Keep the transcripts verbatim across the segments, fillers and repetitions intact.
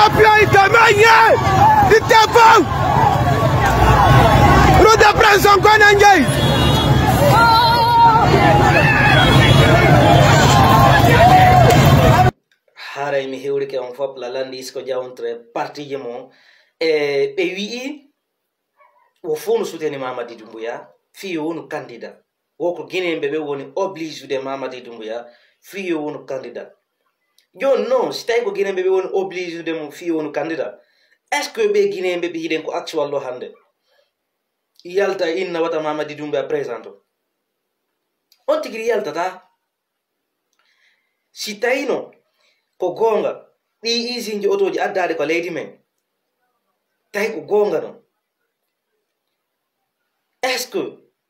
Appioi Gamanye di Tefau. Ruda Branson Konanjay. Haray mi hewrike on fop la landi isko jawontre partiji mo e ɓe wi'i wo fof no suteni Mamadi Doumbouya fii yo wonu candidat. Wo ko Guinéen ɓe ɓe woni obligé de Mamadi Doumbouya fii yo wonu candidat. Jooni noon, si tawi ko Guinéen ɓe ɓe woni obligé de mo fii yo wonu candidat, est-ce que ɓe Guinéen ɓe ɓe hiɗen ko actuel ɗo hannde? Yalta inna wata Mamadi Doumbouya présente o. On tigi yaltata. Si tawino ko goonga, ɗii isinji otooji addaade ko leydi men, tawi ko goonga noon, est-ce que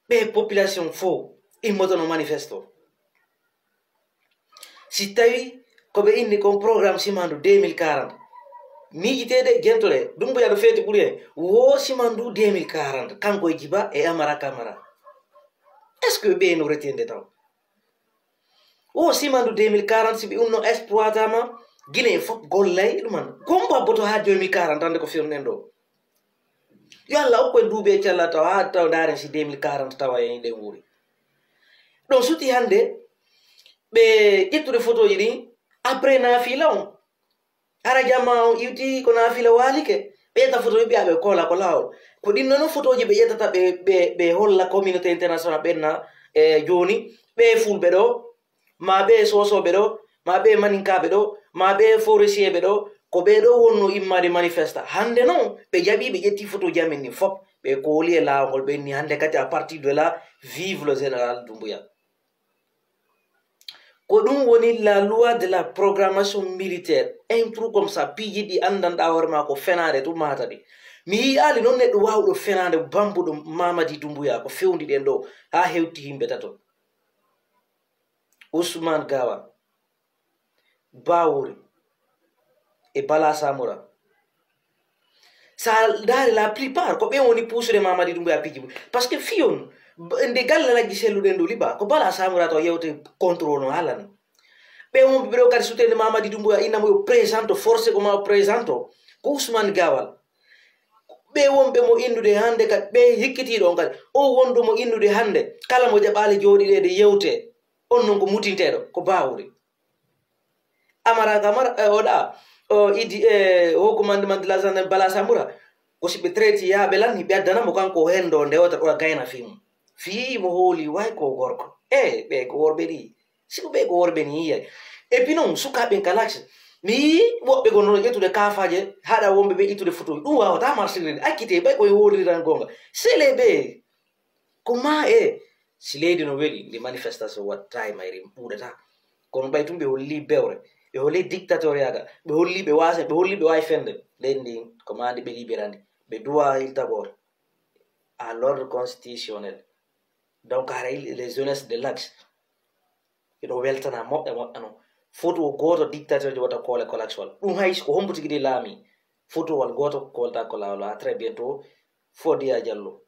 ɓe population fof immotono manifesto? Si tawi ko ɓe inni kon programme Simandu deux mille quarante, miijiteede, gentoɗe, Doumbouya no feeti ɓuri en, wo Simandu deux mille quarante, kanko e Djiba e Amara Camara. Est-ce que ɓe no retinde taw? Wo Simandu deux mille quarante, si ɓe unno exploitama, Guinée fof gollay ɗuman. Gombo abboto haa deux mille quarante, hannde ko fewnuɗen ɗo. Yo Allah okku en duuɓi e cellal tawa, haa taw ndaaren si deux mille quarante tawa en ɗen wuuri. Ɗon suti hannde, ɓe ƴettude photoji ɗin, après naafila on. Hara jamma on iwti ko naafila waalike, ɓe ƴetta photo ɓe mbiya ɓe koola ko laawol. Ko ɗin noon photoji ɓe ƴettata ɓe, ɓe, ɓe holla communauté international ɓen na, e jooni, ɓe fulɓe ɗo, ma ɓe soosooɓe ɗo, ma ɓe maninkaaɓe ɗo, ma ɓe forestier ɓe ɗo, ko ɓe ɗo wonno immaade manifesta. Hannde noon, ɓe jaɓi, ɓe ƴetti photoji amen ɗin fop, ɓe kooli e laawol ngol, ɓe inni hannde kadi à partir de là, vive le général Doumbouya. Ko ɗum woni la loi de la programmation militaire, un truc comme ça, piiji ɗi anndanɗaa hoore maa ko fenaande tun mahata ɗi. Mi yiyaali noon neɗɗo waawɗo fenaande bambuɗo Mamadi Doumbouya ko fewndi ɗen ɗo haa hewti yimɓe tato. Ousmane Gawa, Bawuri e Bala Samura. Sa ndaari la plupart ko ɓen woni puusude Mamadi Doumbouya piiji. Parce que fiyon, b-, nde galle laggi selluɗen ɗo liba, ko Bala Samura taw yewte contrôle no haalani. Ɓen wonɓe ɓe ɗo kadi sutende Mamadi Doumbouya inna mo yo présente, forcé ko ma o présente o. Ko Ousmane Gawal. Ɓe wonɓe mo innude hannde kadi, ɓe hikkitiiɗo on kadi. O wondu mo innude hannde, kala mo jaɓaali jooɗiɗeede yewte, on non ko mutinteeɗo, ko Bawuri. Amara Kamara, eh, oɗa, o Idi, eh, o commandement de la gendarmerie Bala Samura. Ko si ɓe traité yaaɓe lan, ɓe addana mo kanko o hendo nde wota ɗo gayna fii mum. Fii mo hooli way ko gorko. Eh, ɓe ko worɓe ɗi. Si ko ɓe ko worɓe ni yiyay. Et puis non, sukaaɓe en kala aksi. Mi yii woɓɓe gon no ƴettude kaafaaje, haɗa wonɓe ɓe ittude photo. Ɗum wawata marsirde. Akkite, ɓay koye woliran gonga. Sele ɓe. Ko ma e, si leydi no weli, ndi manifestation watta e mayri ɗuuɗata. Kono ɓay tun ɓe holli bewre, ɓe holli dictatorial ga, ɓe holli ɓe waasa, ɓe holli ɓe waawi fende. Leydi ndi ko ma ndi ɓe libérandi, ɓe duwa iltagol à l'ordre constitutionnel. Donc haray les jeunesses de l'axe, eɗo weltana moƴƴa moƴƴa non. Fotu o gooto dictateur wota koole kolaksol. Ɗum hay ko hombo tigi ɗi laami. Fotu wal gooto kolta ko laawol. À très bientôt. Fodiya Diallo.